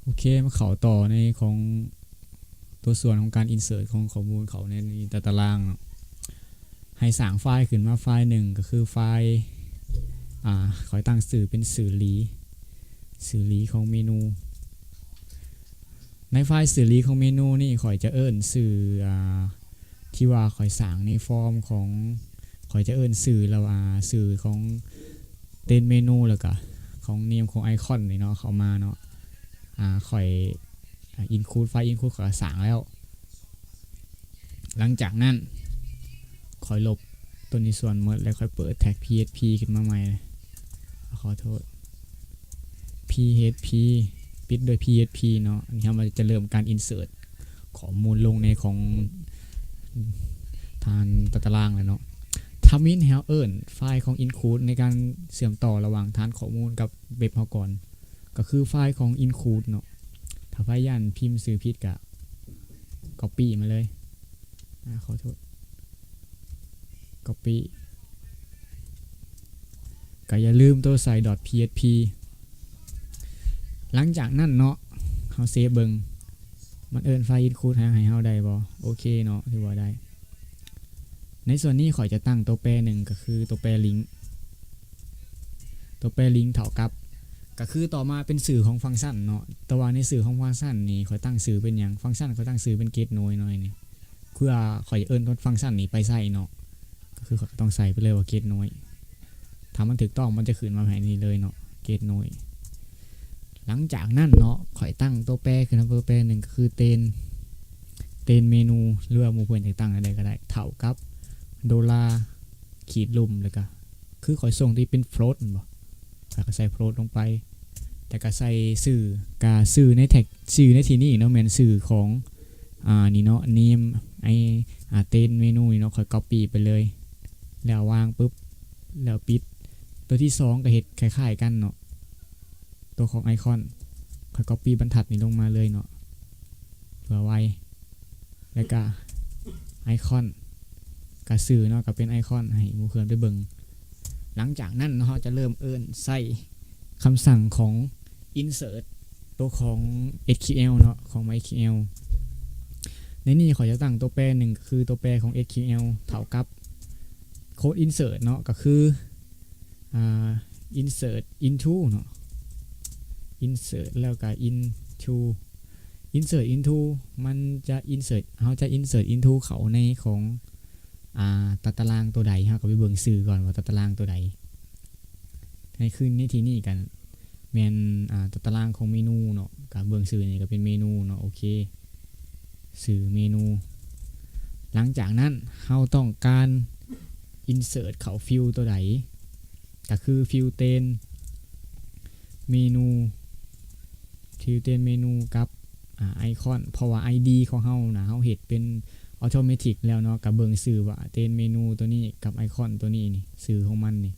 ໂອເຄ ມາເຂົ້າຕໍ່ໃນຂອງຕົວສ່ວນຂອງການ insert ຂອງຂໍ້ມູນເຂົ້າໃນ ໃນຕາຕະລາງເນາະ. ໃຫ້ສ້າງໄຟລ໌ຂຶ້ນມາໄຟລ໌ໜຶ່ງ ກໍຄືໄຟລ໌ ອາ ຂ້ອຍຕັ້ງຊື່ເປັນຊື່ລີ ຊື່ລີຂອງເມນູ. ໃນໄຟລ໌ຊື່ລີຂອງເມນູນີ້ ຂ້ອຍຈະເອີ້ນຊື່ ອາ ທີ່ວ່າຂ້ອຍສ້າງໃນຟອມຂອງ ຂ້ອຍຈະເອີ້ນຊື່ລະວ່າ ອາ ຊື່ຂອງ ເຕັນເມນູ ແລ້ວກະຂອງ name ຂອງ icon ນີ້ເນາະ ເຂົ້າມາເນາະ. ອາ ຂ້ອຍ ອາ include ໄຟລ໌ include ຂ້ອຍກະສ້າງແລ້ວ. ຫຼັງຈາກນັ້ນ ຂ້ອຍລົບຕົວນີ້ສ່ວນໝົດ ແລ້ວຂ້ອຍເປີດ tag php ຂຶ້ນມາໃໝ່. ຂໍໂທດ php ປິດດ້ວຍ php ເນາະ. ອັນນີ້ເຮົາຈະເລີ່ມການ insert ຂໍ້ມູນລົງໃນຂອງຖານຕາຕະລາງແລ້ວເນາະ. ທຳອິດໃຫ້ເຮົາເອີ້ນໄຟລ໌ຂອງ include ໃນການເຊື່ອມຕໍ່ລະຫວ່າງຖານຂໍ້ມູນກັບເວັບເຮົາກ່ອນ ກໍຄືໄຟລ໌ຂອງ include ເນາະ. ຖ້າໃຜຢ້ານພິມຊື່ຜິດກະ copy ມາເລີຍ. ອາ ຂໍໂທດ copy ກໍຢ່າລືມໂຕໃສ່ .php. ຫຼັງຈາກນັ້ນເນາະ ເຮົາເຊຟເບິ່ງ ມັນເອີ້ນໄຟລ໌ include ໃຫ້ ໃຫ້ເຮົາໄດ້ບໍ່? ໂອເຄເນາະ ຖືວ່າໄດ້. ໃນສ່ວນນີ້ຂ້ອຍຈະຕັ້ງໂຕແປໜຶ່ງ ກໍຄືໂຕແປ link ໂຕແປ link ເທົ່າກັບ ກໍຄືຕໍ່ມາເປັນຊື່ຂອງຟັງຊັນເນາະ. ແຕ່ວ່າໃນຊື່ຂອງຟັງຊັນນີ້ ຂ້ອຍຕັ້ງຊື່ເປັນຫຍັງ? ຟັງຊັນຂ້ອຍຕັ້ງຊື່ເປັນ get ໜ່ວຍ ໜ່ວຍນີ້ ເພື່ອຂ້ອຍຈະເອີ້ນຟັງຊັນນີ້ໄປໃຊ້ເນາະ. ກໍຄືຂ້ອຍກໍຕ້ອງໃສ່ໄປເລີຍວ່າ get ໜ່ວຍ. ຖ້າມັນຖືກຕ້ອງ ມັນຈະຂຶ້ນມາໃຫ້ນີ້ເລີຍເນາະ get ໜ່ວຍ. ຫຼັງຈາກນັ້ນເນາະ ຂ້ອຍຕັ້ງໂຕແປຂຶ້ນມາໂຕແປໜຶ່ງ ກໍຄື ເຕັນ ເຕັນເມນູ ຫຼືວ່າໝູ່ເພື່ອນຢາກຕັ້ງແນວໃດກໍໄດ້ ເທົ່າກັບໂດລາ ຂີດລຸ່ມ ແລ້ວກໍ ຄືຂ້ອຍສົ່ງທີ່ເປັນ float ແມ່ນບໍ່? ແລ້ວກໍໃສ່ float ລົງໄປ ແລ້ວກໍໃສ່ຊື່ ກະຊື່ໃນ tag ຊື່ໃນທີ່ນີ້ເນາະ ແມ່ນຊື່ຂອງ ອາ ນີ້ເນາະ name ໄອ ອາ ເຕັນເມນູນີ້ເນາະ. ຂ້ອຍ copy ໄປເລີຍ ແລ້ວວາງປຶບ ແລ້ວປິດ. ຕົວທີສອງກໍເຮັດຄ້າຍໆກັນເນາະ ຕົວຂອງ icon ຂ້ອຍ copy ບັນທັດນີ້ລົງມາເລີຍເນາະ ເພື່ອໄວ. ແລ້ວກະ icon ກະຊື່ເນາະ ກະເປັນ icon ໃຫ້ໝູ່ເພື່ອນໄປເບິ່ງ. ຫຼັງຈາກນັ້ນເນາະ ເຮົາຈະເລີ່ມເອີ້ນໃຊ້ຄຳສັ່ງຂອງ insert ໂຕຂອງ SQL ເນາະ ຂອງ MySQL. ໃນນີ້ຂ້ອຍຈະຕັ້ງໂຕແປໜຶ່ງ ກໍຄືໂຕແປຂອງ SQL ເທົ່າກັບ code insert ເນາະ ກໍຄື ອາ insert into ເນາະ insert ແລ້ວກະ into insert into ມັນຈະ insert ເຮົາຈະ insert into ເຂົ້າໃນຂອງ ອາ ຕາຕະລາງໂຕໃດ ເຮົາກໍໄປເບິ່ງຊື່ກ່ອນວ່າຕາຕະລາງໂຕໃດ. ໃນຄືນໃນທີ່ນີ້ກໍແມ່ນ ອາ ຕາຕະລາງຂອງເມນູເນາະ ກໍເບິ່ງຊື່ນີ້ກໍເປັນເມນູເນາະ. ໂອເຄ ຊື່ເມນູ. ຫຼັງຈາກນັ້ນເຮົາຕ້ອງການ insert ເຂົ້າ field ໂຕໃດ ກໍຄື field ເຕັນເມນູ field ເຕັນເມນູກັບ ອາ icon ເພາະວ່າ ID ຂອງເຮົານະ ເຮົາເຮັດເປັນ automatic ແລ້ວເນາະ ກໍເບິ່ງຊື່ວ່າເຕັນເມນູໂຕນີ້ກັບ icon ໂຕນີ້ນີ້ ຊື່ຂອງມັນນີ້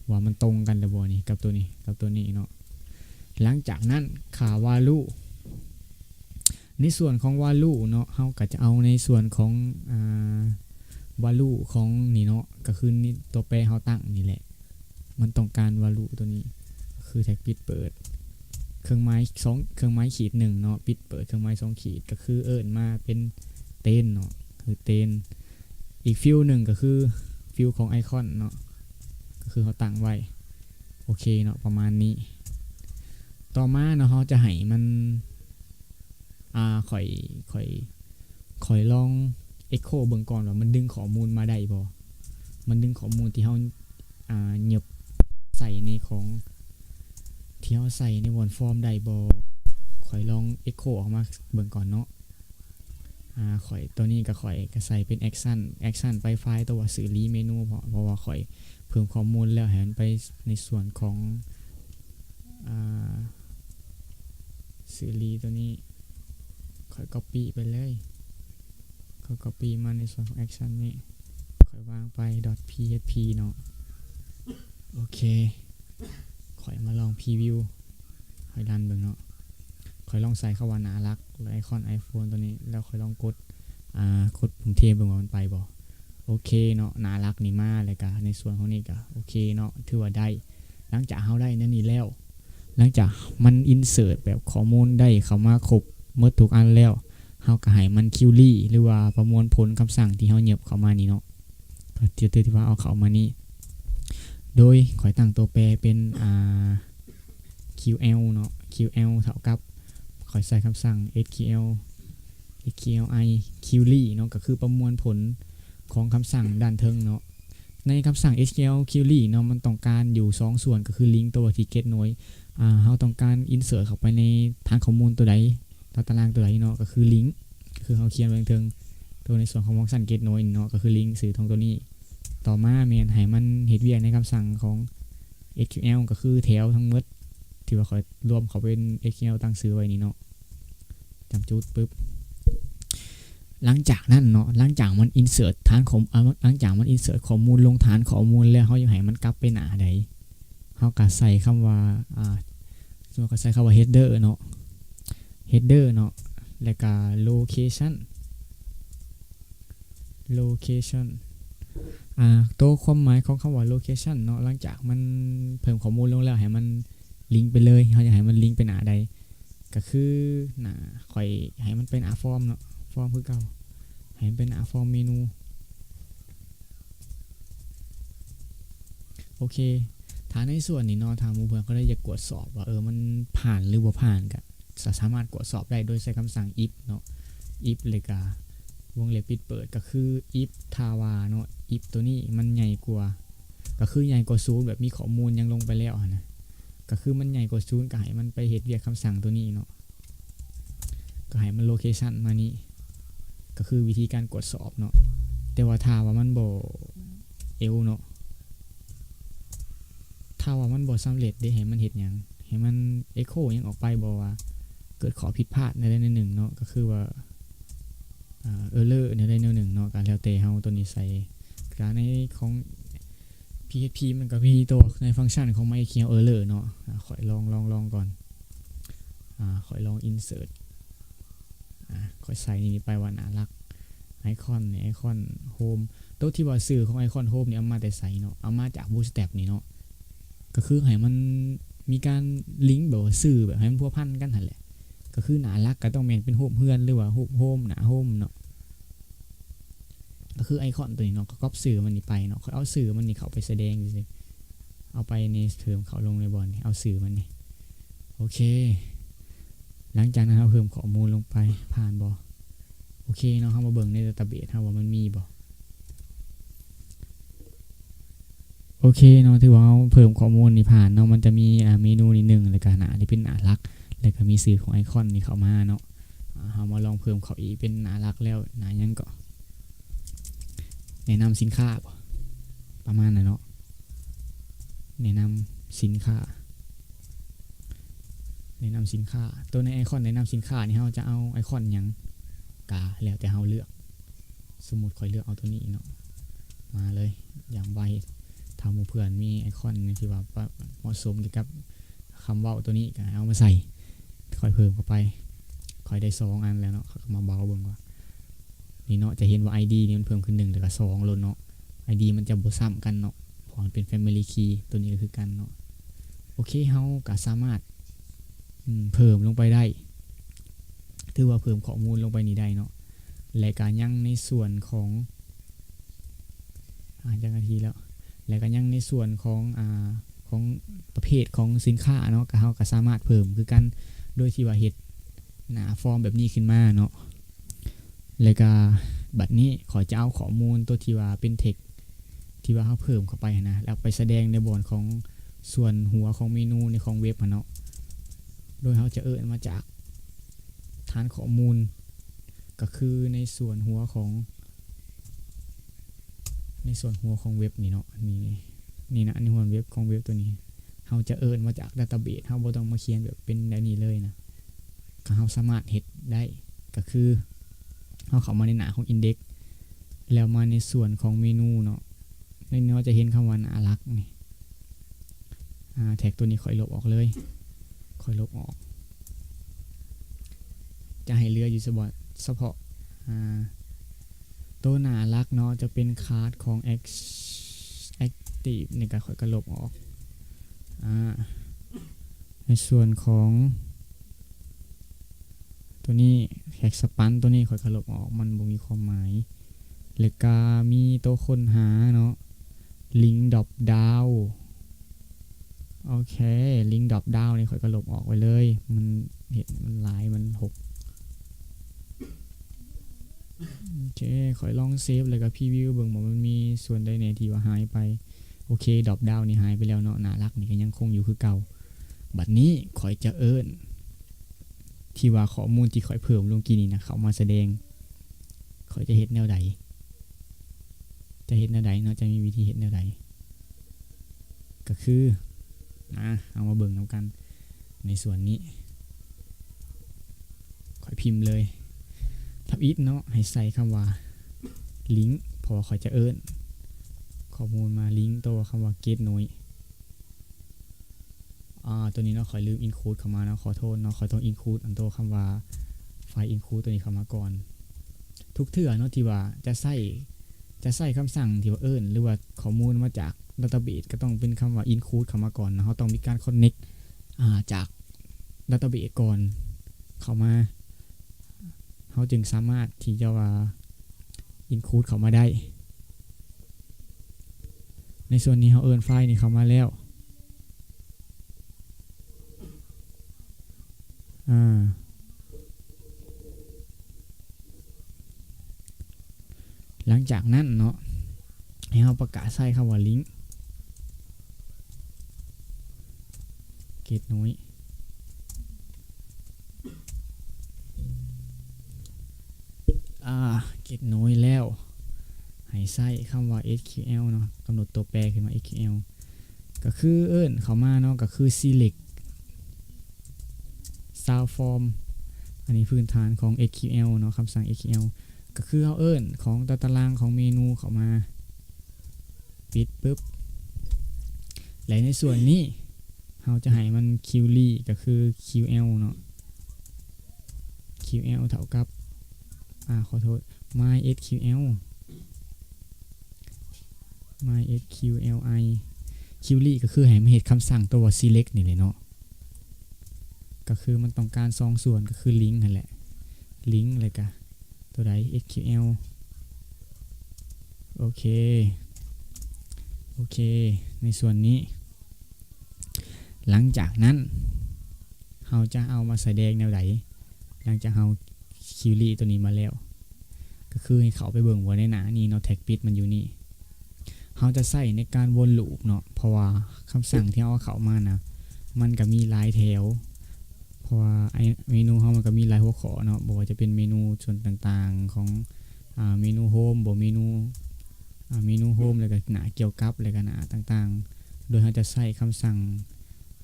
ວ່າມັນຕົງກັນຫຼືບໍ່ນີ້ ກັບໂຕນີ້ ກັບໂຕນີ້ເນາະ. ຫຼັງຈາກນັ້ນ ຄ່າ value ໃນສ່ວນຂອງ value ເນາະ ເຮົາກໍຈະເອົາໃນສ່ວນຂອງ ອາ value ຂອງນີ້ເນາະ ກໍຄືນີ້ ຕົວແປເຮົາຕັ້ງນີ້ແຫຼະ ມັນຕ້ອງການ value ຕົວນີ້ ກໍຄື tag ປິດເປີດ ເຄື່ອງໝາຍສອງ ເຄື່ອງໝາຍຂີດໜຶ່ງເນາະ ປິດເປີດ ເຄື່ອງໝາຍສອງຂີດ ກໍຄືເອີ້ນມາເປັນ ເຕັນ ເນາະ ຄື ເຕັນ. ອີກ field ໜຶ່ງ ກໍຄື field ຂອງ icon ເນາະ ກໍຄືເຮົາຕັ້ງໄວ້. ໂອເຄເນາະ ປະມານນີ້. ຕໍ່ມາເນາະ ເຮົາຈະໃຫ້ມັນ ອາ ຂ້ອຍ ຂ້ອຍ ຂ້ອຍລອງ echo ເບິ່ງກ່ອນວ່າມັນດຶງຂໍ້ມູນມາໄດ້ບໍ່ ມັນດຶງຂໍ້ມູນທີ່ເຮົາ ອາ ຫຍັບໃສ່ໃນຂອງ ທີ່ເຮົາໃສ່ໃນບ່ອນຟອມໄດ້ບໍ່. ຂ້ອຍລອງ echo ອອກມາເບິ່ງກ່ອນເນາະ. ອາ ຂ້ອຍ ຕົວນີ້ກໍ ຂ້ອຍກໍໃສ່ເປັນ action action ໄປໄຟລ໌ຕົວວ່າຊື່ລີເມນູ ເພາະ ເພາະວ່າຂ້ອຍເພີ່ມຂໍ້ມູນແລ້ວ ໃຫ້ມັນໄປໃນສ່ວນຂອງ ອາ ຊື່ລີຕົວນີ້ ຂ້ອຍ copy ໄປເລີຍ ຂ້ອຍ copy ມາໃນສ່ວນຂອງ action ນີ້ ຂ້ອຍວາງໄປ .php ເນາະ. ໂອເຄ ຂ້ອຍມາລອງ preview ຂ້ອຍ run ເບິ່ງເນາະ. ຂ້ອຍລອງໃສ່ຄຳວ່າໜ້າລັກ ແລ້ວ icon iPhone ຕົວນີ້ ແລ້ວຂ້ອຍລອງກົດ ອາ ກົດປຸ່ມເທບເບິ່ງວ່າມັນໄປບໍ່. ໂອເຄເນາະ ໜ້າລັກນີ້ມາ ແລ້ວກະໃນສ່ວນຂອງນີ້ກະໂອເຄເນາະ ຖືວ່າໄດ້. ຫຼັງຈາກເຮົາໄດ້ແນວນີ້ແລ້ວ ຫຼັງຈາກມັນ insert ແບບຂໍ້ມູນໄດ້ເຂົ້າມາຄົບໝົດທຸກອັນແລ້ວ ເຮົາກໍໃຫ້ມັນ query ຫຼືວ່າປະມວນຜົນຄຳສັ່ງທີ່ເຮົາຫຍິບເຂົ້າມານີ້ເນາະ ກໍທີ່ ທີ່ວ່າເອົາເຂົ້າມານີ້ ໂດຍຂ້ອຍຕັ້ງຕົວແປເປັນ ອ່າ QL ເນາະ QL ເທົ່າກັບ ຂ້ອຍໃສ່ຄຳສັ່ງ SQL SQLi query ເນາະ ກໍຄືປະມວນຜົນຂອງຄຳສັ່ງດ້ານເທິງເນາະ. ໃນຄຳສັ່ງ SQL query ເນາະ ມັນຕ້ອງການຢູ່ສອງສ່ວນ ກໍຄື link ຕົວທີ່ get node ອ່າ ເຮົາຕ້ອງການ insert ເຂົ້າໄປໃນຖານຂໍ້ມູນຕົວໃດ ຕາຕະລາງຕົວໃດເນາະ ກໍຄື link ກໍຄືເຮົາຂຽນໄວ້ເທິງ ຕົວໃນສ່ວນຂອງຟັງຊັນ get node ເນາະ ກໍຄື link ຊື່ຂອງຕົວນີ້. ຕໍ່ມາແມ່ນໃຫ້ມັນເຮັດວຽກໃນຄຳສັ່ງຂອງ SQL ກໍຄືແຖວທັງໝົດ ທີ່ວ່າຂ້ອຍລວມເຂົ້າເປັນ SQL ຕັ້ງຊື່ໄວ້ນີ້ເນາະ ຈ້ຳຈຸດປຶບ ຫຼັງຈາກນັ້ນເນາະ ຫຼັງຈາກມັນ insert ຖານຂໍ້ ອ່າ ຫຼັງຈາກມັນ insert ຂໍ້ມູນລົງຖານຂໍ້ມູນແລ້ວ ເຮົາຢາກໃຫ້ມັນກັບໄປໜ້າໃດ ເຮົາກໍໃສ່ຄຳວ່າ ອ່າ ສົມມຸດກໍໃສ່ຄຳວ່າ header ເນາະ header ເນາະ ແລ້ວກໍ location location ອ່າ ໂຕຄວາມໝາຍຂອງຄຳວ່າ location ເນາະ ຫຼັງຈາກມັນເພີ່ມຂໍ້ມູນລົງແລ້ວ ໃຫ້ມັນ link ໄປເລີຍ ເຮົາຢາກໃຫ້ມັນ link ໄປໜ້າໃດ ກໍຄືໜ້າ ຂ້ອຍໃຫ້ມັນໄປໜ້າຟອມເນາະ ຟອມຄືເກົ່າ ໃຫ້ມັນໄປໜ້າຟອມເມນູ. ໂອເຄ ຖ້າໃນສ່ວນນີ້ເນາະ ຖ້າໝູ່ເພື່ອນເຂົາໃດຢາກກວດສອບວ່າ ເອີ ມັນຜ່ານຫຼືບໍ່ຜ່ານ ກໍສາ ສາມາດກວດສອບໄດ້ໂດຍໃຊ້ຄຳສັ່ງ if ເນາະ if ແລ້ວກະວົງເລັບປິດເປີດ ກໍຄື if ຖ້າວ່າເນາະ if ຕົວນີ້ມັນໃຫຍ່ກວ່າ ກໍຄືໃຫຍ່ກວ່າສູນ ແບບມີຂໍ້ມູນຫຍັງລົງໄປແລ້ວຫັ້ນນະ ກໍຄືມັນໃຫຍ່ກວ່າສູນ ກໍໃຫ້ມັນໄປເຮັດວຽກຄຳສັ່ງຕົວນີ້ເນາະ ກໍໃຫ້ມັນ location ມານີ້ ກໍຄືວິທີການກວດສອບເນາະ. ແຕ່ວ່າຖ້າວ່າມັນບໍ່ else ເນາະ ຖ້າວ່າມັນບໍ່ສຳເລັດເດ ໃຫ້ມັນເຮັດຫຍັງ? ໃຫ້ມັນ echo ຫຍັງອອກໄປບໍ່ ວ່າເກີດຂໍ້ຜິດພາດແນວໃດແນວໜຶ່ງເນາະ ກໍຄືວ່າ ອ່າ error ແນວໃດແນວໜຶ່ງເນາະ ກໍແລ້ວແຕ່ເຮົາ ຕົວນີ້ໃສ່ ກະໃນຂອງ PHP ມັນກໍມີຕົວໃນຟັງຊັນຂອງມັນ error ເນາະ. ອ່າ ຂ້ອຍລອງ ລອງ ລອງກ່ອນ ອ່າ ຂ້ອຍລອງ insert ອ່າ ຂ້ອຍໃສ່ນີ້ໄປວ່າໜ້າລັກ icon ນີ້ icon home ໂຕທີ່ວ່າຊື່ຂອງ icon home ນີ້ເອົາມາແຕ່ໃສເນາະ? ເອົາມາຈາກ Bootstrap ນີ້ເນາະ ກໍຄືໃຫ້ມັນມີການ link ແບບວ່າຊື່ແບບໃຫ້ມັນພົວພັນກັນຫັ້ນແຫຼະ ກໍຄືໜ້າຫຼັກກໍຕ້ອງແມ່ນເປັນຮູບເຮືອນ ຫຼືວ່າຮູບໂຮມ ໜ້າໂຮມເນາະ ກໍຄື icon ຕົວນີ້ເນາະ ກໍກັອບຊື່ມັນນີ້ໄປເນາະ ຂ້ອຍເອົາຊື່ມັນນີ້ເຂົ້າໄປສະແດງຊື່ໆ ເອົາໄປໃນ term ເຂົ້າລົງໃນບ່ອນນີ້ ເອົາຊື່ມັນນີ້ ໂອເຄ ຫຼັງຈາກນັ້ນເຮົາເພີ່ມຂໍ້ມູນລົງໄປ ຜ່ານບໍ່? ໂອເຄເນາະ ເຮົາມາເບິ່ງໃນ database ເຮົາວ່າມັນມີບໍ່? ໂອເຄເນາະ ຖືວ່າເຮົາເພີ່ມຂໍ້ມູນນີ້ຜ່ານເນາະ ມັນຈະມີ ອ່າ ເມນູນີ້ໜຶ່ງ ແລ້ວກະໜ້າທີ່ເປັນໜ້າຫຼັກ ແລ້ວກະມີຊື່ຂອງ icon ນີ້ເຂົ້າມາເນາະ. ອ່າ ເຮົາມາລອງເພີ່ມເຂົ້າອີກເປັນໜ້າຫຼັກແລ້ວ ໜ້າຫຍັງເກາະ? ແນະນຳສິນຄ້າບໍ? ປະມານນັ້ນເນາະ ແນະນຳສິນຄ້າ ແນະນຳສິນຄ້າ ໂຕໃນ icon ແນະນຳສິນຄ້ານີ້ ເຮົາຈະເອົາ icon ຫຍັງ? ກະແລ້ວແຕ່ເຮົາເລືອກ ສົມມຸດຂ້ອຍເລືອກເອົາຕົວນີ້ເນາະ ມາເລີຍ ຢ່າງໄວ ຖ້າໝູ່ເພື່ອນມີ icon ທີ່ວ່າ ປະ ເໝາະສົມກ່ຽວກັບຄຳເວົ້າຕົວນີ້ ກໍເອົາມາໃສ່ ຂ້ອຍເພີ່ມເຂົ້າໄປ ຂ້ອຍໄດ້ສອງອັນແລ້ວເນາະ ຂ້ອຍກໍມາເບົາເບິ່ງວ່າ ນີ້ເນາະ ຈະເຫັນວ່າ ID ນີ້ມັນເພີ່ມຂຶ້ນໜຶ່ງ ແລ້ວກໍສອງໂລດເນາະ ID ມັນຈະບໍ່ຊ້ຳກັນເນາະ ເພາະມັນເປັນ Family Key ຕົວນີ້ກໍຄືກັນເນາະ. ໂອເຄ ເຮົາກໍສາມາດ ອືມ ເພີ່ມລົງໄປໄດ້ ຖືວ່າເພີ່ມຂໍ້ມູນລົງໄປນີ້ໄດ້ເນາະ ແລະກະຍັງໃນສ່ວນຂອງ ອ່າ ຈັກນາທີແລ້ວ ແລະກະຍັງໃນສ່ວນຂອງ ອ່າ ຂອງປະເພດຂອງສິນຄ້າເນາະ ກະເຮົາກະສາມາດເພີ່ມຄືກັນ ໂດຍທີ່ວ່າເຮັດໜ້າຟອມແບບນີ້ຂຶ້ນມາເນາະ. ແລ້ວກະບັດນີ້ຂ້ອຍຈະເອົາຂໍ້ມູນຕົວທີ່ວ່າເປັນ text ທີ່ວ່າເຮົາເພີ່ມເຂົ້າໄປຫັ້ນນະ ແລ້ວໄປສະແດງໃນບ່ອນຂອງສ່ວນຫົວຂອງເມນູໃນຂອງເວັບຫັ້ນເນາະ ໂດຍເຮົາຈະເອີ້ນມາຈາກຖານຂໍ້ມູນ ກໍຄືໃນສ່ວນຫົວຂອງ ໃນສ່ວນຫົວຂອງເວັບນີ້ເນາະ ນີ້ ນີ້ນະ ໃນຫົວເວັບຂອງເວັບຕົວນີ້ ເຮົາຈະເອີ້ນມາຈາກ database ເຮົາບໍ່ຕ້ອງມາຂຽນແບບເປັນແນວນີ້ເລີຍນະ ກໍເຮົາສາມາດເຮັດໄດ້ ກໍຄືເຮົາເຂົ້າມາໃນໜ້າຂອງ index ແລ້ວມາໃນສ່ວນຂອງເມນູເນາະ ໃນນີ້ເຮົາຈະເຫັນຄຳວ່າໜ້າຫຼັກນີ້ ອ່າ tag ຕົວນີ້ຂ້ອຍລົບອອກເລີຍ ຂ້ອຍລົບອອກ ຈະໃຫ້ເຫຼືອຢູ່ສະເພາະ ສະເພາະ ອ່າ ໂຕໜ້າຫຼັກເນາະ ຈະເປັນ card ຂອງ act- active ນີ້ກໍ ຂ້ອຍກໍລົບອອກ ອ່າ ໃນສ່ວນຂອງໂຕນີ້ ແທັກສະປັນ ໂຕນີ້ຂ້ອຍກໍລົບອອກ ມັນບໍ່ມີຄວາມໝາຍ. ແລ້ວກະມີໂຕຄົ້ນຫາເນາະ ລິງດຣອບດາວ ໂອເຄ ລິງດຣອບດາວນີ້ຂ້ອຍກໍລົບອອກໄປເລີຍ ມັນເຮັດ ມັນຫຼາຍ ມັນຫົກ. ໂອເຄ ຂ້ອຍລອງເຊບ ແລ້ວກໍພຣີວິວເບິ່ງວ່າມັນມີສ່ວນໃດແດ່ທີ່ວ່າຫາຍໄປ. ໂອເຄ ດຣອບດາວນີ້ຫາຍໄປແລ້ວເນາະ ໜ້າຫຼັກນີ້ກໍຍັງຄົງຢູ່ຄືເກົ່າ. ບັດນີ້ຂ້ອຍຈະເອີ້ນ ທີ່ວ່າຂໍ້ມູນທີ່ຂ້ອຍເພີ່ມລົງກີ້ນີ້ນະ ເຂົ້າມາສະແດງ. ຂ້ອຍຈະເຮັດແນວໃດ? ຈະເຮັດແນວໃດເນາະ? ຈະມີວິທີເຮັດແນວໃດ? ກໍຄື ມາ ເຮົາມາເບິ່ງນຳກັນໃນສ່ວນນີ້. ຂ້ອຍພິມເລີຍ ທຳອິດເນາະ ໃຫ້ໃສ່ຄຳວ່າ ລິງ ເພາະວ່າຂ້ອຍຈະເອີ້ນຂໍ້ມູນມາ ລິງ ໂຕຄຳວ່າ ເກັດໂນຍ ອາ ໂຕນີ້ເນາະ ຂ້ອຍລືມອິນຄູດເຂົ້າມາເນາະ ຂໍໂທດເນາະ. ຂ້ອຍຕ້ອງອິນຄູດອັນໂຕຄຳວ່າ ໄຟລ໌ອິນຄູດໂຕນີ້ເຂົ້າມາກ່ອນ. ທຸກເທື່ອເນາະ ທີ່ວ່າຈະໃຊ້ ຈະໃຊ້ຄຳສັ່ງທີ່ວ່າເອີ້ນ ຫຼືວ່າຂໍ້ມູນມາຈາກດາຕາເບສ ກໍຕ້ອງເປັນຄຳວ່າອິນຄູດເຂົ້າມາກ່ອນເນາະ. ເຮົາຕ້ອງມີການຄອນເນັກ ອາ ຈາກດາຕາເບສກ່ອນເຂົ້າມາ ເຮົາຈຶ່ງສາມາດທີ່ຈະວ່າອິນຄູດເຂົ້າມາໄດ້. ໃນສ່ວນນີ້ເຮົາເອີ້ນໄຟລ໌ນີ້ເຂົ້າມາແລ້ວ ອາ ຫຼັງຈາກນັ້ນເນາະ ໃຫ້ເຮົາປະກາດໃຊ້ຄຳວ່າລິງ ເກັດໂນຍ ອາ ເກັດໂນຍແລ້ວ ໃຫ້ໃຊ້ຄຳວ່າ ເອັສຄິວແອວ ເນາະ ກຳນົດຕົວແປຂຶ້ນມາ ເອັສຄິວແອວ ກໍຄືເອີ້ນເຂົ້າມາເນາະ ກໍຄື select source form. ອັນນີ້ພື້ນຖານຂອງ ເອັສຄິວແອວ ເນາະ ຄຳສັ່ງ ເອັສຄິວແອວ ກໍຄືເຮົາເອີ້ນຂອງຕາຕະລາງຂອງເມນູເຂົ້າມາ ປິດປຶບ ແລະ ໃນສ່ວນນີ້ເຮົາຈະໃຫ້ມັນ query ກໍຄື QL ເນາະ QL ເທົ່າກັບ ອາ ຂໍໂທດ MySQL MySQLi query ກໍຄືໃຫ້ມັນເຮັດຄຳສັ່ງຕົວວ່າ select ນີ້ແຫຼະເນາະ ກໍຄືມັນຕ້ອງການສອງສ່ວນ ກໍຄື link ຫັ້ນແຫຼະ link ແລ້ວກະຕົວໃດ SQL ໂອເຄ ໂອເຄ ໃນສ່ວນນີ້ ຫຼັງຈາກນັ້ນ ເຮົາຈະເອົາມາສະແດງແນວໃດ? ຫຼັງຈາກເຮົາ query ຕົວນີ້ມາແລ້ວ ກໍຄືໃຫ້ເຂົ້າໄປເບິ່ງວ່າໃນໜ້ານີ້ເນາະ ແທັກປິດມັນຢູ່ນີ້ ເຮົາຈະໃຊ້ໃນການວົນລູບເນາະ ເພາະວ່າຄຳສັ່ງທີ່ເຮົາເອົາເຂົ້າມານະ ມັນກໍມີຫຼາຍແຖວ ເພາະວ່າໄອ້ເມນູເຮົາມັນກໍມີຫຼາຍຫົວຂໍ້ເນາະ ບໍ່ວ່າຈະເປັນເມນູສ່ວນຕ່າງໆຂອງ ອາ ເມນູໂຮມບໍ ເມນູ ອາ ເມນູໂຮມ ແລ້ວກໍໜ້າກ່ຽວກັບ ແລ້ວກໍໜ້າຕ່າງໆ ໂດຍເຮົາຈະໃຊ້ຄຳສັ່ງ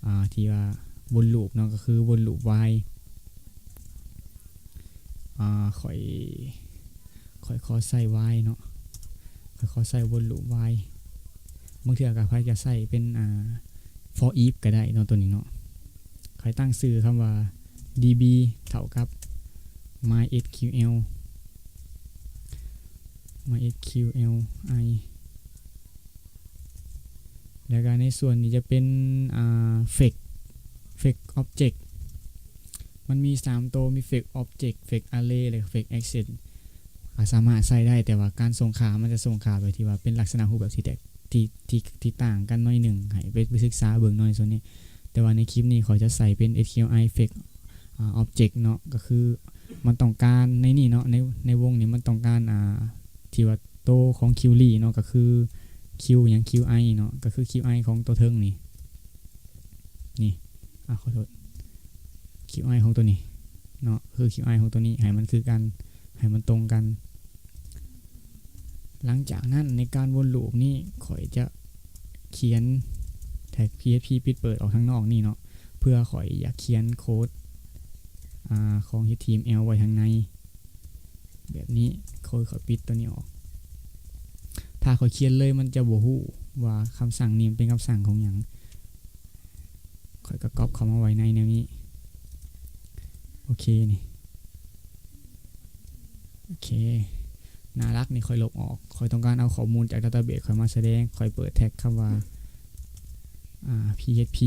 ອາ ທີ່ວ່າວົນລູບເນາະ ກໍຄືວົນລູບ while ອາ ຂ້ອຍ ຂ້ອຍຂໍໃຊ້ while ເນາະ ຂ້ອຍຂໍໃຊ້ວົນລູບ while ບາງເທື່ອກໍຂ້ອຍຈະໃຊ້ເປັນ ອາ for each ກໍໄດ້ເນາະ ຕົວນີ້ເນາະ ຂ້ອຍຕັ້ງຊື່ຄຳວ່າ db ເທົ່າກັບ mysql mysqli ແລ້ວກໍໃນສ່ວນນີ້ຈະເປັນ ອາ fetch fetch object ມັນມີສາມໂຕ ມີ fetch object fetch array ແລະ fetch access ອາ ສາມາດໃຊ້ໄດ້ ແຕ່ວ່າການສົ່ງຄ່າ ມັນຈະສົ່ງຄ່າແບບທີ່ວ່າເປັນລັກສະນະຮູບແບບທີ່ແຕກ ທີ່ ທີ່ ທີ່ຕ່າງກັນໜ້ອຍໜຶ່ງ ໃຫ້ໄປ ໄປສຶກສາເບິ່ງເນາະ ໃນສ່ວນນີ້ ແຕ່ວ່າໃນຄລິບນີ້ຂ້ອຍຈະໃຊ້ເປັນ SQLi fetch ອາ object ເນາະ ກໍຄືມັນຕ້ອງການໃນນີ້ເນາະ ໃນ ໃນວົງນີ້ມັນຕ້ອງການ ອາ ທີ່ວ່າໂຕຂອງ query ເນາະ ກໍຄື q ຫຍັງ qi ເນາະ ກໍຄື qi ຂອງໂຕເທິງນີ້ ນີ້ ອາ ຂໍໂທດ qi ຂອງໂຕນີ້ເນາະ ຄື qi ຂອງໂຕນີ້ ໃຫ້ມັນຄືກັນ ໃຫ້ມັນຕົງກັນ. ຫຼັງຈາກນັ້ນໃນການວົນລູບນີ້ ຂ້ອຍຈະຂຽນແທັກ php ປິດເປີດອອກທາງນອກນີ້ເນາະ ເພື່ອຂ້ອຍຢາກຂຽນໂຄດ ອາ ຂອງ HTML ໄວ້ທາງໃນ ແບບນີ້ ໂຄດ ຂ້ອຍປິດຕົວນີ້ອອກ ຖ້າຂ້ອຍຂຽນເລີຍມັນຈະບໍ່ຮູ້ວ່າຄຳສັ່ງນີ້ມັນເປັນຄຳສັ່ງຂອງຫຍັງ ຂ້ອຍກໍກັອບເຂົ້າມາໄວ້ໃນແນວນີ້ ໂອເຄ ນີ້ ໂອເຄ ໜ້າຫຼັກນີ້ຂ້ອຍລົບອອກ ຂ້ອຍຕ້ອງການເອົາຂໍ້ມູນຈາກ database ຂ້ອຍມາສະແດງ ຂ້ອຍເປີດແທັກຄຳວ່າ ອາ php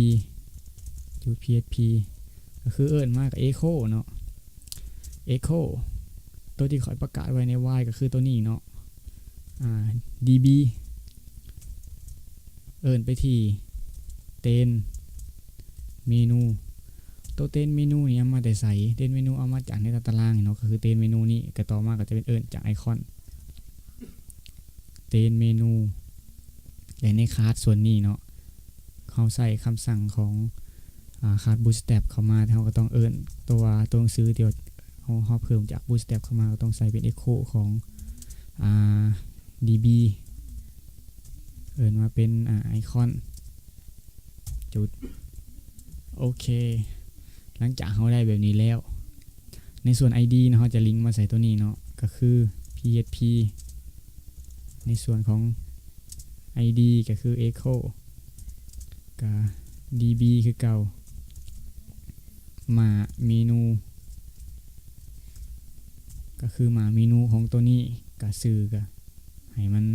ຈຸດ ພີເອັດພີ ກໍຄືເອີ້ນມາກໍ Echo ເນາະ Echo ຕົວທີ່ຂ້ອຍປະກາດໄວ້ໃນ while ກໍຄືຕົວນີ້ເນາະ ອາ ດີບີ ເອີ້ນໄປທີ່ Test Menu ຕົວ Test Menu ນີ້ເອົາມາແຕ່ໃສ? Test Menu ເອົາມາຈາກໃນຕາຕະລາງເນາະ ກໍຄື Test Menu ນີ້ ກໍຕໍ່ມາກໍຈະເປັນເອີ້ນຈາກ Icon Test Menu ແລະ ໃນ class ສ່ວນນີ້ເນາະ ເຮົາໃຊ້ຄຳສັ່ງຂອງ ອາ class Bootstrap ເຂົ້າມາ ເຮົາກໍຕ້ອງເອີ້ນຕົວ ຕົວໜັງສືທີ່ເຮົາ ເຮົາເພີ່ມຈາກ Bootstrap ເຂົ້າມາ ກໍຕ້ອງໃສ່ເປັນ Echo ຂອງ ອາ ດີບີ ເອີ້ນມາເປັນ ອາ Icon ຈຸດ ໂອເຄ ຫຼັງຈາກເຮົາໄດ້ແບບນີ້ແລ້ວ ໃນສ່ວນ ID ເນາະ ເຮົາຈະລິງມາໃສ່ຕົວນີ້ເນາະ ກໍຄື ພີເອັດພີ ໃນສ່ວນຂອງ ID ກໍຄື Echo ກະ ດີບີ ຄືເກົ່າ ໝ້າເມນູ ກໍຄືໝ້າເມນູຂອງຕົວນີ້ ກະຊື່ກະໃຫ້ມັນ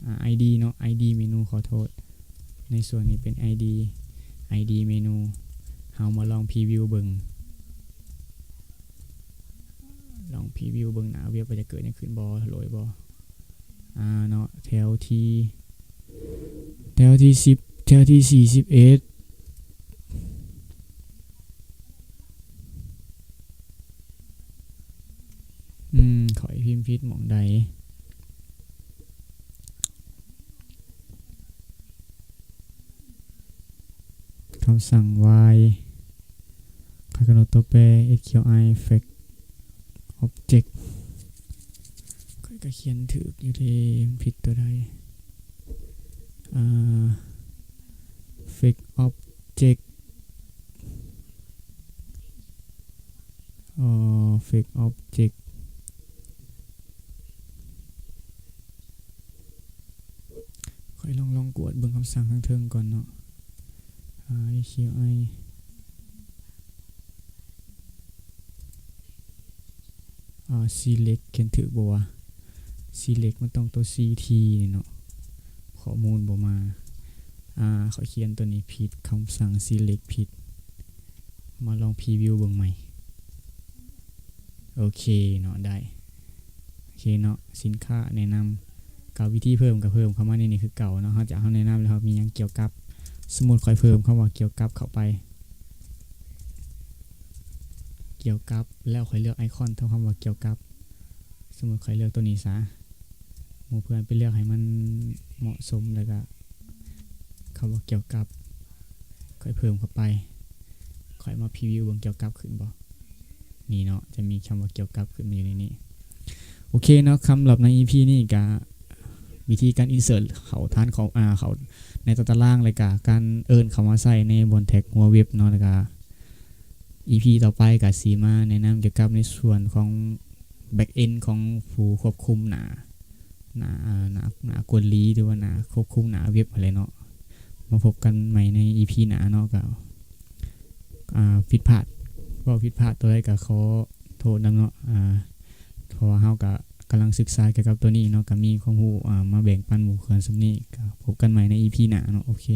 ອາ ID ເນາະ ID ເມນູ ຂໍໂທດ ໃນສ່ວນນີ້ເປັນ ID ID ເມນູ ເຮົາມາລອງ preview ເບິ່ງ ລອງ preview ເບິ່ງໜ້າເວັບວ່າຈະເກີດຫຍັງຂຶ້ນບໍ່ ໂຫຼດບໍ່ ອາ ເນາະ ແຖວທີ ແຖວທີສິບ ແຖວທີສີ່ສິບເອັດ ອືມ ຂ້ອຍພິມຜິດໝ່ອງໃດ? ຄຳສັ່ງ while ຂ້ອຍກຳນົດຕົວແປ SQI fetch object ຂ້ອຍກໍຂຽນຖືກຢູ່ເດ້ ມັນຜິດຕົວໃດ? ອາ fetch object ອໍ fetch object ຂ້ອຍລອງ ລອງກວດເບິ່ງຄຳສັ່ງທາງເທິງກ່ອນເນາະ SQI ອາ select ຂຽນຖືກບໍ່ວະ? select ມັນຕ້ອງຕົວ CT ນີ້ເນາະ ຂໍ້ມູນບໍ່ມາ ອາ ຂ້ອຍຂຽນຕົວນີ້ຜິດ ຄຳສັ່ງ select ຜິດ ມາລອງ preview ເບິ່ງໃໝ່ ໂອເຄເນາະ ໄດ້ ໂອເຄເນາະ ສິນຄ້າແນະນຳ ກໍວິທີເພີ່ມກໍເພີ່ມເຂົ້າມາໃນນີ້ຄືເກົ່າເນາະ ຫຼັງຈາກເຮົາແນະນຳແລ້ວ ເຮົາມີຫຍັງກ່ຽວກັບ ສົມມຸດຂ້ອຍເພີ່ມຄຳວ່າກ່ຽວກັບເຂົ້າໄປ ກ່ຽວກັບ ແລ້ວຂ້ອຍເລືອກໄອຄອນເທົ່າຄຳວ່າກ່ຽວກັບ ສົມມຸດຂ້ອຍເລືອກຕົວນີ້ຊະ ໝູ່ເພື່ອນໄປເລືອກໃຫ້ມັນເໝາະສົມ ແລ້ວກະຄຳວ່າກ່ຽວກັບ ຂ້ອຍເພີ່ມເຂົ້າໄປ ຂ້ອຍມາ preview ເບິ່ງກ່ຽວກັບຂຶ້ນບໍ່? ນີ້ເນາະ ຈະມີຄຳວ່າກ່ຽວກັບຂຶ້ນມາຢູ່ໃນນີ້ ໂອເຄເນາະ ສຳລັບໃນ EP ນີ້ກະ ວິທີການ insert ເຂົ້າຖານຂອງ ອາ ເຂົ້າໃນຕາຕະລາງ ແລະກະການເອີ້ນເຂົ້າມາໃຊ້ໃນບ່ອນແທັກຫົວເວັບເນາະ ແລະກະ EP ຕໍ່ໄປກະຊິມາແນະນຳກ່ຽວກັບໃນສ່ວນຂອງ back end ຂອງຜູ້ຄວບຄຸມໜ້າ ໜ້າ ອາ ໜ້າ ໜ້າກວດລີ ຫຼືວ່າໜ້າຄວບຄຸມໜ້າເວັບຫັ້ນແຫຼະເນາະ ມາພົບກັນໃໝ່ໃນ EP ໜ້າເນາະ ກະ ອາ ຜິດພາດ ເວົ້າຜິດພາດຕົວໃດກະຂໍໂທດນຳເນາະ ອາ ເພາະວ່າເຮົາກະກຳລັງສຶກສາກ່ຽວກັບຕົວນີ້ເນາະ ກະມີຄວາມຮູ້ ອາ ມາແບ່ງປັນໝູ່ເພື່ອນສ່ຳນີ້ ກະພົບກັນໃໝ່ໃນ EP ໜ້າເນາະ ໂອເຄ.